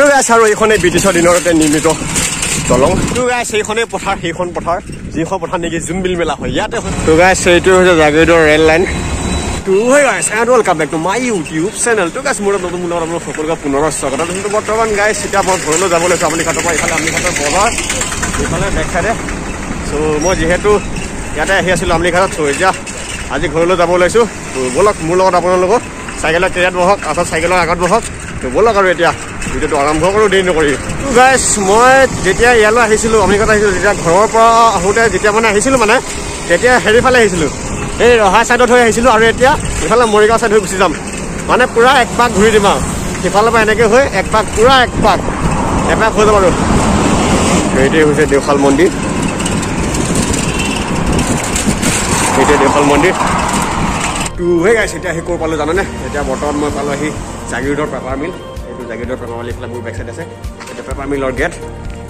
তো গাইছ আৰু এইখনে ব্ৰিটিছৰ দিনতে নিৰ্মিত দলং। তো গাইছ এইখনে পথাৰ, সেইখন পথাৰ যিখন পথাৰ নেকি জোনবিল মেলা হয় ইয়াতে। তো গাইছ এইটো হৈছে জাগীৰোডৰ ৰেল লাইন। তো hey guys and welcome back to my YouTube channel. তো গাইছ মোৰ নতুন মোৰ আপোনালোক সকলোকে পুনৰ স্বাগতম। কিন্তু বৰ্তমান গাইছ এতিয়া মই ঘৰলৈ যাব লৈছোঁ আমনিঘাটৰ পৰা। ইফালে আমনিঘাটৰ বজাৰ, ইফালে বেক চাইডে। চ' মই যিহেতু ইয়াতে আহি আছিলোঁ আমনিঘাটত, চ' এতিয়া আজি ঘৰলৈ যাব লৈছোঁ। তো ব'লক মোৰ লগত আপোনালোকক চাইকেলৰ কেৰিয়াত বহক, আচল চাইকেলৰ আগত বহক। তো ব'লক আৰু এতিয়া ভিডিঅ'টো আৰম্ভ কৰোঁ দেৰি নকৰি। তো গাইছ মই যেতিয়া ইয়ালৈ আহিছিলোঁ, আমনিঘাট আহিছিলোঁ, যেতিয়া ঘৰৰ পৰা আহোঁতে যেতিয়া মানে আহিছিলোঁ, মানে তেতিয়া হেৰিফালে আহিছিলোঁ, এই ৰহা ছাইডত হৈ আহিছিলোঁ। আৰু এতিয়া ইফালে মৰিগাঁও ছাইড হৈ গুচি যাম, মানে পূৰা এক পাক ঘূৰি দিম আৰু সিফালৰ পৰা এনেকৈ হৈ এক পাক, পূৰা এক পাক এপাক হৈ যাব। আৰু সেইটোৱে হৈছে দেওশাল মন্দিৰ, সেইটোৱে দেওশাল মন্দিৰ। তো সেই গাইছ এতিয়া আহি ক'ৰ পালোঁ জানানে? এতিয়া বৰ্তমান মই পালোঁ আহি জাগীৰোডৰ পেপাৰ মিল। এইটো জাগীৰোডৰ পেপাৰ মিল, এইফালে মোৰ বেক চাইড আছে। এতিয়া পেপাৰ মিলৰ গেট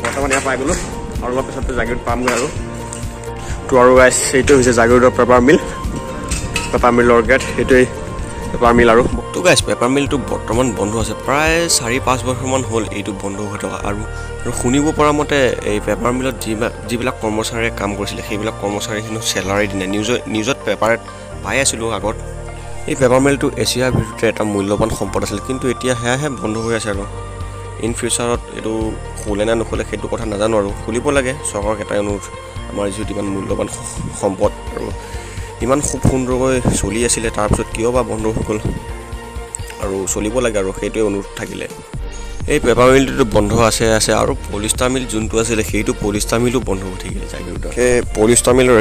বৰ্তমান ইয়াৰ পাই গ'লোঁ, আৰু অলপ পিছততো জাগীৰোড পামগৈ আৰু। তো আৰু গাইছ এইটো হৈছে জাগীৰোডৰ পেপাৰ মিল, পেপাৰ মিলৰ গেট, সেইটোৱেই পেপাৰ মিল। আৰু তো গাইছ পেপাৰ মিলটো বৰ্তমান বন্ধ আছে, প্ৰায় 4-5 বছৰমান হ'ল এইটো বন্ধ হৈ থকা। আৰু শুনিব পৰা মতে এই পেপাৰ মিলত যিবিলাক কৰ্মচাৰীয়ে কাম কৰিছিলে সেইবিলাক কৰ্মচাৰী হেনো চেলাৰী দিনে নিউজত পেপাৰত পাই আছিলোঁ আগত। এই পেপাৰ মিলটো এছিয়াৰ ভিতৰতে এটা মূল্যৱান সম্পদ আছিল, কিন্তু এতিয়া সেয়াহে বন্ধ হৈ আছে। আৰু ইন ফিউচাৰত এইটো খোলে নে নোখোলে সেইটো কথা নাজানো, আৰু খুলিব লাগে। চৰকাৰক এটাই অনুৰোধ, আমাৰ যিহেতু ইমান মূল্যৱান সম্পদ আৰু ইমান খুব সুন্দৰকৈ চলি আছিলে, তাৰপিছত কিয় বা বন্ধ হৈ গ'ল। আৰু চলিব লাগে আৰু সেইটোৱে অনুৰোধ থাকিলে। এই পেপাৰ মিলটোতো বন্ধ আছে আৰু পলিষ্টাৰ মিল যোনটো আছিলে সেইটো পলিষ্টাৰ মিলো বন্ধ হৈ থাকিলে জাগীৰোডৰ। সেই পলিষ্টাৰ মিলৰ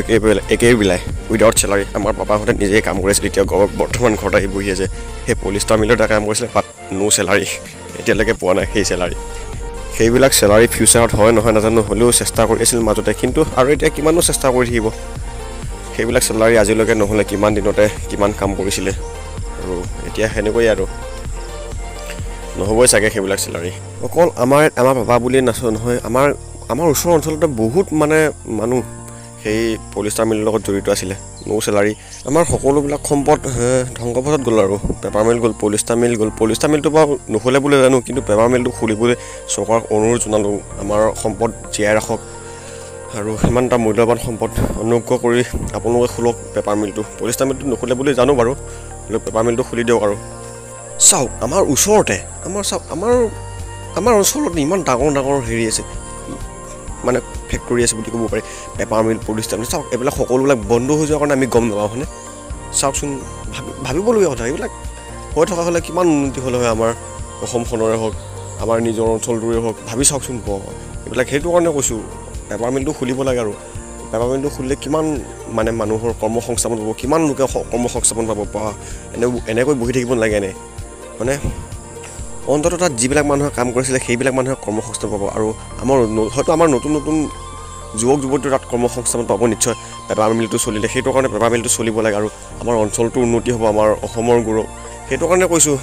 একেই বিলাই উইদাউট চেলাৰী। আমাৰ পাপাহঁতে নিজেই কাম কৰিছিল, এতিয়া বৰ্তমান ঘৰত আহি বহি আছে। সেই পলিষ্টাৰ মিলত কাম কৰিছিলে, বাট ন' চেলাৰী, এতিয়ালৈকে পোৱা নাই সেই চেলাৰী। সেইবিলাক চেলাৰী ফিউচাৰত হয় নহয় নাজানো, হ'লেও চেষ্টা কৰি আছিল মাজতে, কিন্তু আৰু এতিয়া কিমানো চেষ্টা কৰি থাকিব। সেইবিলাক চেলাৰী আজিলৈকে নহ'লে কিমান দিনতে কিমান কাম কৰিছিলে, আৰু এতিয়া সেনেকৈয়ে আৰু নহ'বই চাগে সেইবিলাক চেলাৰী। অকল আমাৰ পাপা বুলিয়ে নাচো নহয়, আমাৰ ওচৰৰ অঞ্চলতে বহুত মানে মানুহ সেই পলিষ্টাৰ মিলৰ লগত জড়িত আছিলে, ন' চেলাৰী। আমাৰ সকলোবিলাক সম্পদ ধ্বংসপথত গ'ল আৰু পেপাৰ মিল গ'ল, পলিষ্টাৰ মিল গ'ল। পলিষ্টাৰ মিলটো বাৰু নুখুলে বুলি জানো, কিন্তু পেপাৰ মিলটো খুলিবলৈ চৰকাৰক অনুৰোধ জনালোঁ, আমাৰ সম্পদ জীয়াই ৰাখক আৰু ইমান এটা মূল্যৱান সম্পদ অনুগ্ৰহ কৰি আপোনালোকে খোলক পেপাৰ মিলটো। পলিষ্টাৰ মিলটো নুখুলে বুলি জানো বাৰু, হ'লেও পেপাৰ মিলটো খুলি দিয়ক। আৰু চাওক আমাৰ ওচৰতে, আমাৰ অঞ্চলত ইমান ডাঙৰ ডাঙৰ হেৰি আছে, মানে ফেক্টৰী আছে বুলি ক'ব পাৰি, পেপাৰ মিল, পলিষ্টাৰ মিল। চাওক এইবিলাক সকলোবিলাক বন্ধ হৈ যোৱাৰ কাৰণে আমি গম নাপাওঁ হয়নে? চাওকচোন, ভাবিবলগীয়া কথা। এইবিলাক হৈ থকা হ'লে কিমান উন্নতি হ'লে হয় আমাৰ অসমখনৰে হওক, আমাৰ নিজৰ অঞ্চলটোৰে হওক, ভাবি চাওকচোন। এইবিলাক সেইটো কাৰণে কৈছোঁ পেপাৰ মিলটো খুলিব লাগে। আৰু পেপাৰ মিলটো খুলিলে কিমান মানে মানুহৰ কৰ্মসংস্থাপন পাব, কিমান লোকে কৰ্মসংস্থাপন পাব। বা এনেকৈ বহি থাকিব নালাগে, এনে মানে অন্ততঃ তাত যিবিলাক মানুহে কাম কৰিছিলে সেইবিলাক মানুহে কৰ্মসংস্থাপন পাব। আৰু আমাৰ হয়তো আমাৰ নতুন নতুন যুৱক যুৱতী তাত কৰ্মসংস্থাপন পাব নিশ্চয় পেপাৰ মিলটো চলিলে। সেইটো কাৰণে পেপাৰ মিলটো চলিব লাগে আৰু আমাৰ অঞ্চলটোৰ উন্নতি হ'ব, আমাৰ অসমৰ গৌৰৱ। সেইটো কাৰণে কৈছোঁ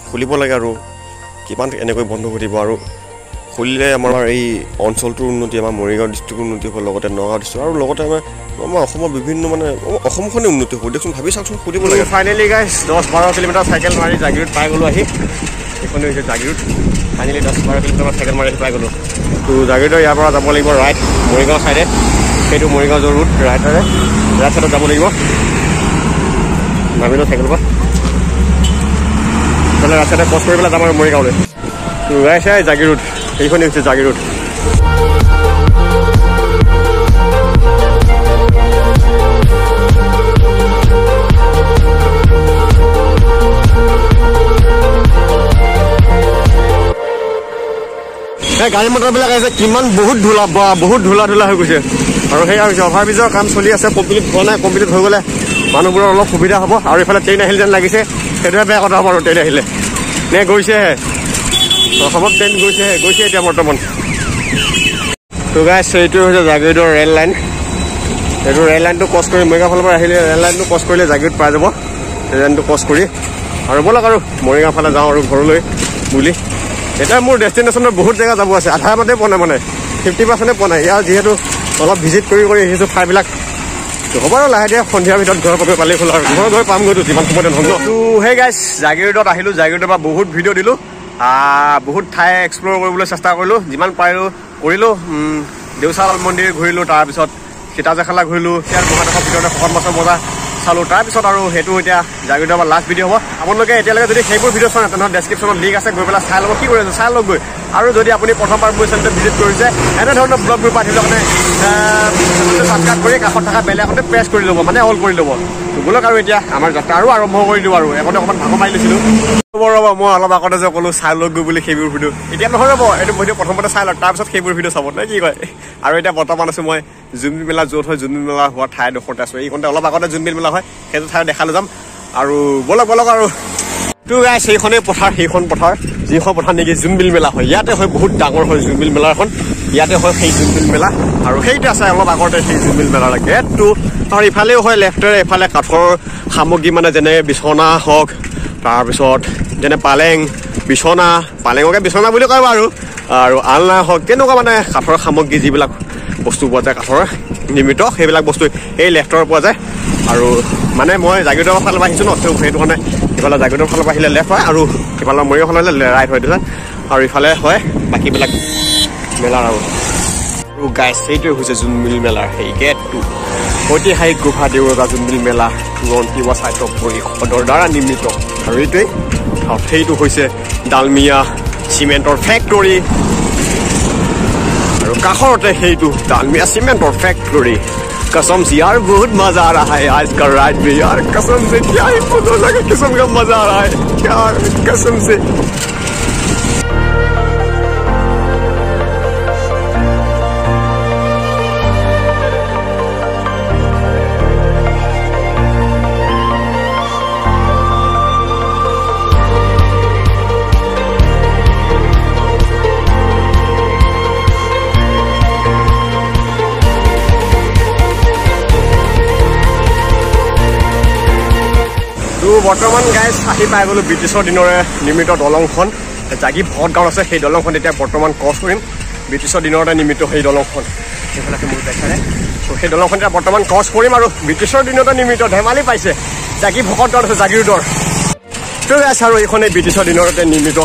খুলিব লাগে। আৰু কিমান এনেকৈ বন্ধ হৈ দিব, আৰু খুলিলে আমাৰ এই অঞ্চলটোৰ উন্নতি, আমাৰ মৰিগাঁও ডিষ্ট্ৰিক্টৰ উন্নতি হ'ব, লগতে নগাঁও ডিষ্ট্ৰিক্ট, আৰু লগতে আমাৰ অসমৰ বিভিন্ন মানে অসমখনেই উন্নতি হ'ব। দিয়কচোন, ভাবি চাওকচোন, খুলিব লাগে। ফাইনেলি গাইছ 10-12 কিলোমিটাৰ চাইকেল মাৰি জাগীৰোড পাই গ'লোঁ আহি। এইখনে হৈছে জাগীৰোড। ফাইনেলি 10-12 কিলোমিটাৰ চাইকেল মাৰি আহি পাই গ'লোঁ। তো জাগীৰোডৰ ইয়াৰ পৰা যাব লাগিব ৰাইট মৰিগাঁও ছাইডে, সেইটো মৰিগাঁও যোৱা ৰুট, ৰাইটৰে ৰাইট ছাইডত যাব লাগিব। নামিলোঁ চাইকেলৰ পৰা, নহ'লে ৰাইট ছাইডে ক্ৰছ কৰি পেলাই যাম আৰু মৰিগাঁৱলৈ। তো ৰাইট চাই জাগীৰোড, এইখনেই হৈছে জাগীৰোড। এই গাড়ী মটৰবিলাক আহিছে, কিমান বহুত ধূলা, বহুত ধূলা ধূলা হৈ গৈছে। আৰু সেয়া হৈছে অভাৰ ব্ৰিজৰ কাম চলি আছে, কমপ্লিট হোৱা নাই। কমপ্লিট হৈ গ'লে মানুহবোৰৰ অলপ সুবিধা হ'ব। আৰু এইফালে ট্ৰেইন আহিল যেন লাগিছে, সেইটোহে বেয়া কথা হ'ব আৰু ট্ৰেইন আহিলে নে গৈছেহে, অসমত ট্ৰেইন গৈছেহে, গৈছে এতিয়া বৰ্তমান। তো গাইছ এইটো হৈছে জাগীৰোডৰ ৰেল লাইন। এইটো ৰেল লাইনটো ক্ৰছ কৰি মৰিগাঁও ফালৰ পৰা আহিলে ৰেল লাইনটো ক্ৰছ কৰিলে জাগীৰোড পাই যাব। ৰেল লাইনটো ক্ৰছ কৰি আৰু ব'লক আৰু মৰিগাঁও ফালে যাওঁ আৰু ঘৰলৈ বুলি। এতিয়া মোৰ ডেষ্টিনেশ্যনত বহুত জেগা যাব আছে, আধা মাতে পোৱা নাই, মানে 50% পোৱা নাই। ইয়াৰ যিহেতু অলপ ভিজিট কৰি কৰি আহিছোঁ ঠাইবিলাক, হ'ব আৰু লাহে ধীৰে সন্ধিয়াৰ ভিতৰত ঘৰ পাব পালেই হ'ল আৰু ঘৰ গৈ পামগৈতো যিমান সময়তে নহ'ব। তো সেই গাইছ জাগীৰোডত আহিলোঁ, জাগীৰোডৰ পৰা বহুত ভিডিঅ' দিলোঁ। বহুত ঠাই এক্সপ্ল'ৰ কৰিবলৈ চেষ্টা কৰিলোঁ, যিমান পাৰিলোঁ কৰিলোঁ। দেউচাল মন্দিৰ ঘূৰিলোঁ, তাৰপিছত সীতাজেখালা ঘূৰিলোঁ, ইয়াৰ মহাদেশৰ ভিতৰতে শকত মাছৰ বজাৰ চালোঁ। তাৰপিছত আৰু সেইটো এতিয়া জাগিৰোডৰ পৰা লাষ্ট ভিডিঅ' হ'ব। আপোনালোকে এতিয়ালৈকে যদি সেইবোৰ ভিডিঅ' চোৱা নাই তেনেহ'লে ডেছক্ৰিপশ্যনত লিংক আছে, গৈ পেলাই চাই ল'ব কি কৰি আছে, চাই লওক গৈ। আৰু যদি আপুনি প্ৰথমবাৰ মোৰ চেনেলটো ভিজিট কৰিছে, এনেধৰণৰ ব্লগবোৰ পাই থাকিবৰ কাৰণে ছাবস্ক্ৰাইব কৰি কাষত থকা বেল আইকনটো প্ৰেছ কৰি ল'ব, মানে অল কৰি ল'ব। ব'লক আৰু এতিয়া আমাৰ যাত্ৰা আৰু আৰম্ভ কৰি দিওঁ। আৰু আগতে অকণমান ভাগৰ মাৰি লৈছিলোঁ। ৰ'ব, মই অলপ আগতে যে ক'লোঁ চাই লওক গৈ বুলি সেইবোৰ ভিডিঅ', এতিয়া নহয় ৰ'ব, এইটো ভিডিঅ' প্ৰথমতে চাই লওক, তাৰপিছত সেইবোৰ ভিডিঅ' চাব নে কি কয়। আৰু এতিয়া বৰ্তমান আছোঁ মই জোনবিল মেলা য'ত হয়, জোনবিল মেলা হোৱা ঠাইডোখৰতে আছোঁ। এইকণতে অলপ আগতে জোনবিল মেলা হয়, সেইটো ঠাই দেখালৈ যাম। আৰু ব'লক ব'লক। আৰু তো গাইছ, সেইখনেই পথাৰ, সেইখন পথাৰ যিখন পথাৰ নেকি জোনবিল মেলা হয়, ইয়াতে হয়, বহুত ডাঙৰ হয় জোনবিল মেলাখন, ইয়াতে হয় সেই জোনবিল মেলা। আৰু সেইটো আছে অলপ আগতে সেই জোনবিল মেলাৰ গেটটো। আৰু ইফালেও হয় লেফ্টেৰে, এফালে কাঠৰ সামগ্ৰী মানে যেনে বিচনা হওক, তাৰপিছত যেনে পালেং, বিচনা, পালেঙকে বিচনা বুলি কয় বাৰু, আৰু আলনা হওক, তেনেকুৱা মানে কাঠৰ সামগ্ৰী যিবিলাক বস্তু পোৱা যায় কাঠৰ নিৰ্মিত, সেইবিলাক বস্তু এই লেফ্টৰ পোৱা যায়। আৰু মানে মই জাগিৰোডৰ ফালৰ পৰা আহিছোঁ ন, সেইটো কাৰণে ইফালে জাগিৰোডৰ ফালৰ পৰা আহিলে লেফ্ট হয়, আৰু ইফালে মৰিগাঁও ফালে আহিলে ৰাইট হয়। আৰু ইফালে হয় বাকীবিলাক মেলাৰ। আৰু গাইছ, সেইটোৱে হৈছে জোনবিল মেলাৰ সেই গেটটো। ঐতিহাসিক গোভা দেউৰজা জোনবিল মেলা তোৰণ তিৱা সাহিত্য পৰিষদৰ দ্বাৰা নিৰ্মিত। আৰু এইটোৱেই সেইটো হৈছে ডালমিয়া চিমেণ্টৰ ফেক্টৰী, আৰু কাষৰতে সেইটো ডালমিয়া চিমেণ্টৰ ফেক্টৰী। कसम से यार बहुत मजा आ रहा है आज का राइड में यार, कसम से क्या ही अलग किस्म का मजा आ रहा है यार, कसम से। বৰ্তমান গাইজ আহি পাই গ'লোঁ ব্ৰিটিছৰ দিনৰে নিৰ্মিত দলংখন, জাগি ভকত গাঁৱত আছে সেই দলংখন। এতিয়া বৰ্তমান ক্ৰছ কৰিম, ব্ৰিটিছৰ দিনতে নিৰ্মিত সেই দলংখন, সেইফালে আছে মোৰ বেচাৰে। ত' সেই দলংখন এতিয়া বৰ্তমান ক্ৰছ কৰিম। আৰু ব্ৰিটিছৰ দিনতে নিৰ্মিত, ধেমালি পাইছে, জাগি ভকত গাঁৱত আছে জাগিৰোডৰ। তো গাইজ, আৰু এইখনেই ব্ৰিটিছৰ দিনতে নিৰ্মিত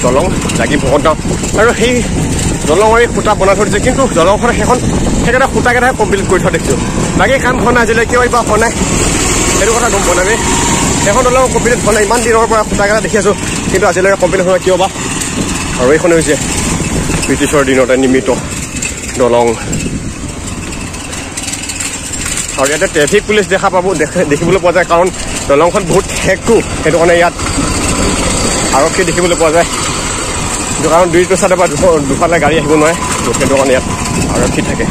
দলং জাগি ভকত গাঁও। আৰু সেই দলঙৰে খুঁটা বনাই থৈ দিছে, কিন্তু দলংখন সেইখন সেইকেইটা খুঁটাকেইটাহে কমপ্লিট কৰি থোৱা দেখিছোঁ, বাকী কাম হোৱা নাই আজিলৈ, কিয় কিবা হোৱা নাই সেইটো কথা গম পোৱা নাই। এখন দলং কমপ্লিট হোৱা নাই, ইমান দিনৰ পৰা খুঁটাকেইটা দেখি আছোঁ, কিন্তু আজিলৈকে কমপ্লিট হোৱা নাই কিয় বা। আৰু এইখনে হৈছে ব্ৰিটিছৰ দিনতে নিৰ্মিত দলং। আৰু ইয়াতে ট্ৰেফিক পুলিচ দেখা পাব, দেখিবলৈ পোৱা যায়, কাৰণ দলংখন বহুত ঠেকটো, সেইটো কাৰণে ইয়াত আৰক্ষী দেখিবলৈ পোৱা যায়। কাৰণ দুইটো চাইডৰ পৰা দুফালে গাড়ী আহিব নোৱাৰে, সেইটো কাৰণে ইয়াত আৰক্ষী থাকে।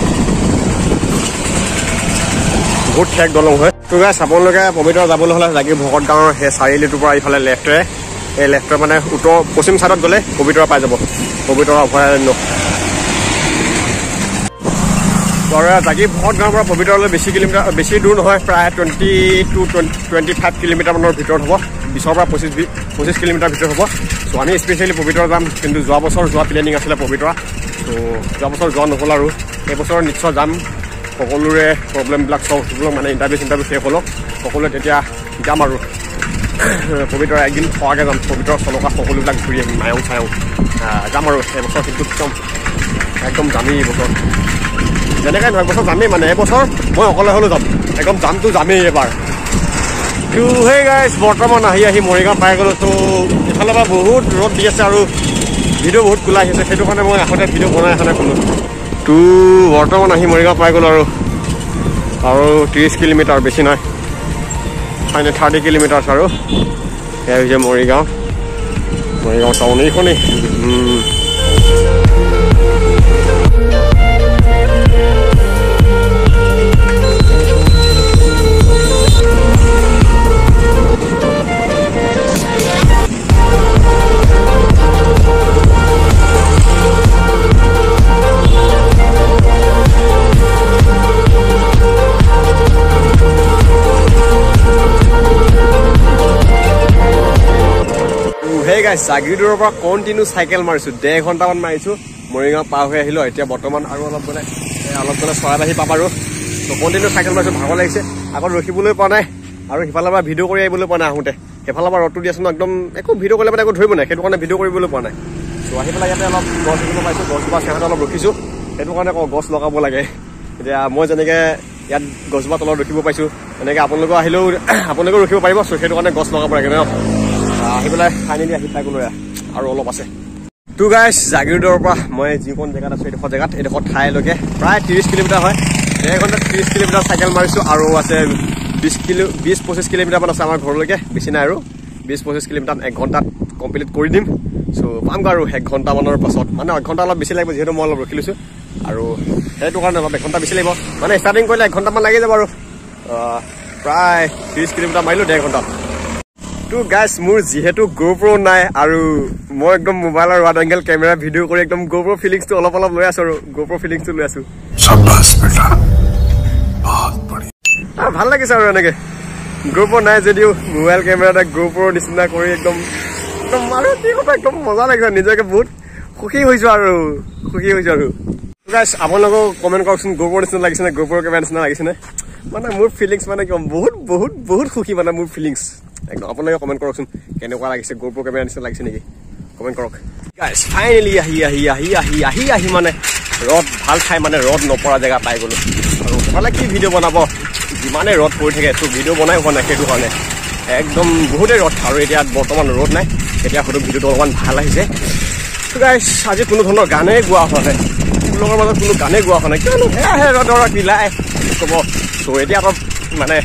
বহুত ঠেক দলং হয়। তো গাইছ, আপোনালোকে পবিতৰা যাবলৈ হ'লে জাগি ভকত গাঁৱৰ সেই চাৰিআলিটোৰ পৰা ইফালে লেফ্টেৰে, এই লেফ্টৰ মানে উত্তৰ পশ্চিম চাইডত গ'লে পবিতৰা পাই যাব, পবিতৰা অভয়াৰণ্য। আৰু জাগি ভকত গাঁৱৰ পৰা পবিতৰালৈ বেছি কিলোমিটাৰ, বেছি দূৰ নহয়, প্ৰায় 22 to 25 কিলোমিটাৰমানৰ ভিতৰত হ'ব, 20ৰ পৰা 25 কিলোমিটাৰ ভিতৰত হ'ব। চ' আমি স্পেচিয়েলি পবিতৰা যাম, কিন্তু যোৱা বছৰ যোৱা প্লেনিং আছিলে পবিতৰা, ত' যোৱা বছৰ যোৱা নহ'ল। আৰু এইবছৰ নিশ্চয় যাম, সকলোৰে প্ৰব্লেমবিলাক চল্ভ হ'ব, মানে ইণ্টাৰভিউ চিণ্টাৰভিউ শেষ হ'লক সকলোৱে, তেতিয়া যাম। আৰু পবিতৰা একদিন থকাকৈ যাম, পবিতৰা চলকা সকলোবিলাক ঘূৰি আহিম, মায়ং চায়ং যাম। আৰু এইবছৰ কিন্তু একদম যামেই এইবছৰ, যেনেকৈ নহয় এবছৰ যামেই, মানে এবছৰ মই অকলে হ'লেও যাম, একদম যামটো যামেই এবাৰ। তো সেই গাইজ, বৰ্তমান আহি আহি মৰিগাঁও পাই গ'লোঁ। ত' এইফালৰ পৰা বহুত ৰ'দ দি আছে আৰু ভিডিঅ' বহুত কোলা আহিছে, সেইটো কাৰণে মই আহোঁতে ভিডিঅ' বনাই অহা নাই ক'লোঁ। তো বৰ্তমান আহি মৰিগাঁও পাই গ'লোঁ। আৰু 30 কিলোমিটাৰ, বেছি নাই, 30 কিলোমিটাৰ্ছ। আৰু সেয়া হৈছে মৰিগাঁও, মৰিগাঁও টাউন এইখনেই। গাইছ, জাগিৰোডৰ পৰা কণ্টিনিউ চাইকেল মাৰিছোঁ, 1.5 ঘণ্টামান মাৰিছোঁ, মৰিগাঁও পাৰ হৈ আহিলোঁ। এতিয়া বৰ্তমান আৰু অলপ গ'লে চৰাইবাহী পাম আৰু। তো কণ্টিনিউ চাইকেল মাৰিছোঁ, ভাগৰ লাগিছে, আগত ৰখিবলৈ পোৱা নাই আৰু সিফালৰ পৰা ভিডিঅ' কৰি আহিবলৈ পোৱা নাই আহোঁতে, সেইফালৰ পৰা ৰ'দটো দি আছে ন, একদম একো ভিডিঅ' কৰিলে মানে একো ধৰিব নাই, সেইটো কাৰণে ভিডিঅ' কৰিবলৈ পোৱা নাই। চ' আহি পেলাই ইয়াতে অলপ গছ এজোপা পাইছোঁ, গছজোপা ছাঁতে অলপ ৰখিছোঁ, সেইটো কাৰণে কওঁ গছ লগাব লাগে। এতিয়া মই যেনেকৈ ইয়াত গছজোপা তলত ৰখিব পাইছোঁ, তেনেকৈ আপোনালোকেও আহিলেও আপোনালোকেও ৰখিব পাৰিব। চ' সেইটো কাৰণে গছ লগাব লাগে ন। আহি পেলাই ফাইনেলি আহি পাই গ'লো, আৰু অলপ আছে। তো গাইছ জাগিৰোডৰ পৰা মই যিকণ জেগাত আছোঁ এইডোখৰ জেগাত, এইডোখৰ ঠাইলৈকে প্ৰায় 30 কিলোমিটাৰ হয়। 1.5 ঘণ্টাত 30 কিলোমিটাৰ চাইকেল মাৰিছোঁ, আৰু আছে 20-25 কিলোমিটাৰমান আছে আমাৰ ঘৰলৈকে, বেছি নাই আৰু। 20-25 কিলোমিটাৰ 1 ঘণ্টাত কমপ্লিট কৰি দিম। চ' পামগৈ আৰু 1 ঘণ্টামানৰ পাছত, মানে 1 ঘণ্টা অলপ বেছি লাগিব যিহেতু মই অলপ ৰখি লৈছোঁ, আৰু সেইটো কাৰণে অলপ 1 ঘণ্টা বেছি লাগিব। মানে ষ্টাৰ্টিং কৰিলে 1 ঘণ্টামান লাগি যাব আৰু। প্ৰায় 30 কিলোমিটাৰ মাৰিলোঁ 1.5 ঘণ্টাত। তো গাইছ মোৰ যিহেতু GoPro নাই আৰু মই একদম মোবাইলৰ ৱাইড এংগেল কেমেৰা ভিডিঅ' কৰি একদম GoPro ফিলিংছটো অলপ অলপ লৈ আছোঁ আৰু GoPro ফিলিংছটো লৈ আছোঁ। ভাল লাগিছে আৰু এনেকৈ GoPro নাই যদিও মোবাইল কেমেৰা এটা GoPro নিচিনা কৰি একদম একদম আৰু কি কথা, একদম মজা লাগিছে, নিজকে বহুত সুখী হৈছোঁ আৰু সুখী হৈছোঁ আৰু। গাইছ আপোনালোকেও কমেণ্ট কৰকচোন GoPro নিচিনা লাগিছেনে, GoPro camera নিচিনা লাগিছেনে? মানে মোৰ ফিলিংছ মানে কি বহুত বহুত বহুত সুখী, মানে মোৰ ফিলিংছ একদম। আপোনালোকে কমেণ্ট কৰকচোন কেনেকুৱা লাগিছে, GoPro camera নিচিনা লাগিছে নেকি, কমেণ্ট কৰক। গাইছ ফাইনেলি আহি আহি আহি আহি আহি আহি মানে ৰ'দ ভাল ঠাই, মানে ৰ'দ নপৰা জেগা পাই গ'লোঁ। আৰু সেইফালে কি ভিডিঅ' বনাব, যিমানে ৰ'দ পৰি থাকে ত' ভিডিঅ' বনাই হোৱা নাই, সেইটো কাৰণে একদম বহুতেই ৰ'দ। আৰু এতিয়া বৰ্তমান ৰ'দ নাই, এতিয়া হয়তো ভিডিঅ'টো অলপমান ভাল আহিছে। গাইছ আজি কোনো ধৰণৰ গানেই গোৱা হোৱা নাই, লগৰ মাজত কোনো গানেই গোৱা হোৱা নাই, কিয়নো সেয়াহে ৰ'দৰ মিলাই ক'ব। চ' এতিয়া অলপ মানে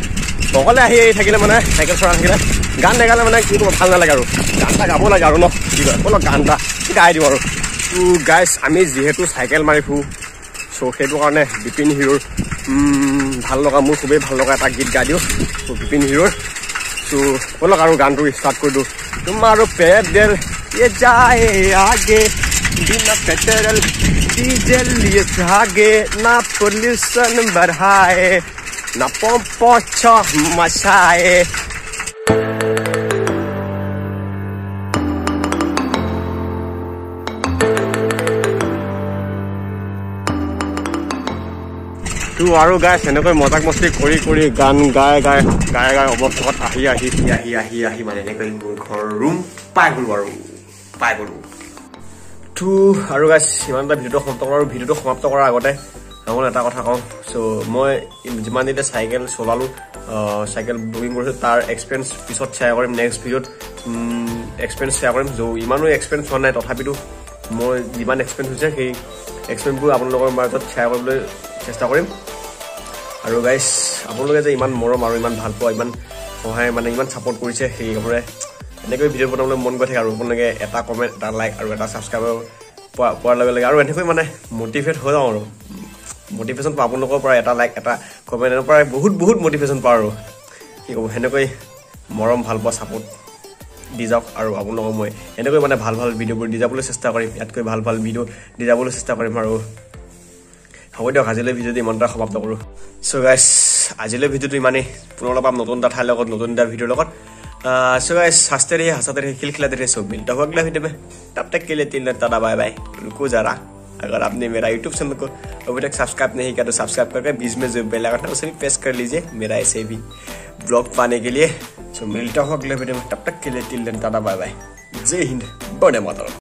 অকলে আহি থাকিলে মানে চাইকেল চলাই থাকিলে গান নেগালে মানে কি ক'ব ভাল নালাগে আৰু, গান এটা গাব লাগে আৰু ন, কি কয় অলপ গান এটা গাই দিওঁ আৰু। গাইছ আমি যিহেতু চাইকেল মাৰি ফুৰোঁ, চ' সেইটো কাৰণে বিপিন হিৰোৰ ভাল লগা, মোৰ খুবেই ভাল লগা এটা গীত গাই দিওঁ, বিপিন হিৰোৰ। চ' ব'লক আৰু গানটো ষ্টাৰ্ট কৰি দিওঁ। তোমাৰো পেডেল ये जाए आगे, बिना पेट्रोल डीजल ये भागे, ना पोल्यूशन बढ़ाए, ना पंप मचाए। তো আৰু গাইছ এনেকৈ মজাক মস্তি কৰি কৰি গান গাই গাই গাই গাই অৱস্থাত আহি আহি আহি আহি আহি মানে এনেকৈ মোৰ ঘৰৰ ৰুম পাই গ'লোঁ আৰু পাই গ'লোঁ। তো আৰু গাইছ ইমান এটা ভিডিঅ'টো সমাপ্ত কৰোঁ। আৰু ভিডিঅ'টো সমাপ্ত কৰাৰ আগতে মই এটা কথা কওঁ। চ' মই যিমান দিনে চাইকেল চলালোঁ, চাইকেল বুকিং কৰিছোঁ, তাৰ এক্সপিৰিয়েঞ্চ পিছত শ্বেয়াৰ কৰিম, নেক্সট ভিডিঅ'ত এক্সপিৰিয়েঞ্চ শ্বেয়াৰ কৰিম। য' ইমানো এক্সপিৰিয়েঞ্চ হোৱা নাই, তথাপিতো মই যিমান এক্সপিৰিয়েঞ্চ হৈছে সেই এক্সপিৰিয়েঞ্চবোৰ আপোনালোকৰ মাজত শ্বেয়াৰ কৰিবলৈ চেষ্টা কৰিম। আৰু গাইছ আপোনালোকে যে ইমান মৰম আৰু ইমান ভাল পোৱা, ইমান সহায়, মানে ইমান ছাপৰ্ট কৰিছে, সেইবোৰে এনেকৈ ভিডিঅ' বনাবলৈ মন গৈ থাকে। আৰু আপোনালোকে এটা কমেণ্ট, এটা লাইক আৰু এটা ছাবস্ক্ৰাইবাৰ পোৱাৰ লগে লগে আৰু এনেকৈ মানে মটিভেট হৈ যাওঁ আৰু মটিভেশ্যন পাওঁ আপোনালোকৰ পৰা, এটা লাইক এটা কমেণ্টৰ পৰাই বহুত বহুত মটিভেশ্যন পাওঁ আৰু কি ক'ব। সেনেকৈ মৰম ভাল পোৱা ছাপৰ্ট দি যাওক, আৰু আপোনালোকক মই এনেকৈ মানে ভাল ভাল ভিডিঅ'বোৰ দি যাবলৈ চেষ্টা কৰিম, ইয়াতকৈ ভাল ভাল ভিডিঅ' দি যাবলৈ চেষ্টা কৰিম। আৰু হ'ব দিয়ক, আজিলৈ ভিডিঅ'টো ইমানটা সমাপ্ত কৰোঁ। চ' গাইছ আজিলৈ ভিডিঅ'টো ইমানেই, পুনৰ লগ পাম নতুন এটা ঠাইৰ লগত, নতুন এটা ভিডিঅ'ৰ লগত। सो गाइस हंसते रहिए, हंसाते रहिए, खिलखिलाते रहिए। सो मिलता हुआ अगला वीडियो में, तब तक के लिए 3 टाटा बाय बाय। रुको जरा, अगर आपने मेरा यूट्यूब चैनल को अभी तक सब्सक्राइब नहीं किया तो सब्सक्राइब करके बीच में जो बेल आइकन है उसे भी प्रेस कर लीजिए मेरा ऐसे भी ब्लॉग पाने के लिए। सो मिलता हुआ अगले वीडियो में, तब तक के लिए 3 टाटा बाय बाय। जय हिंद, वंदे मातरम।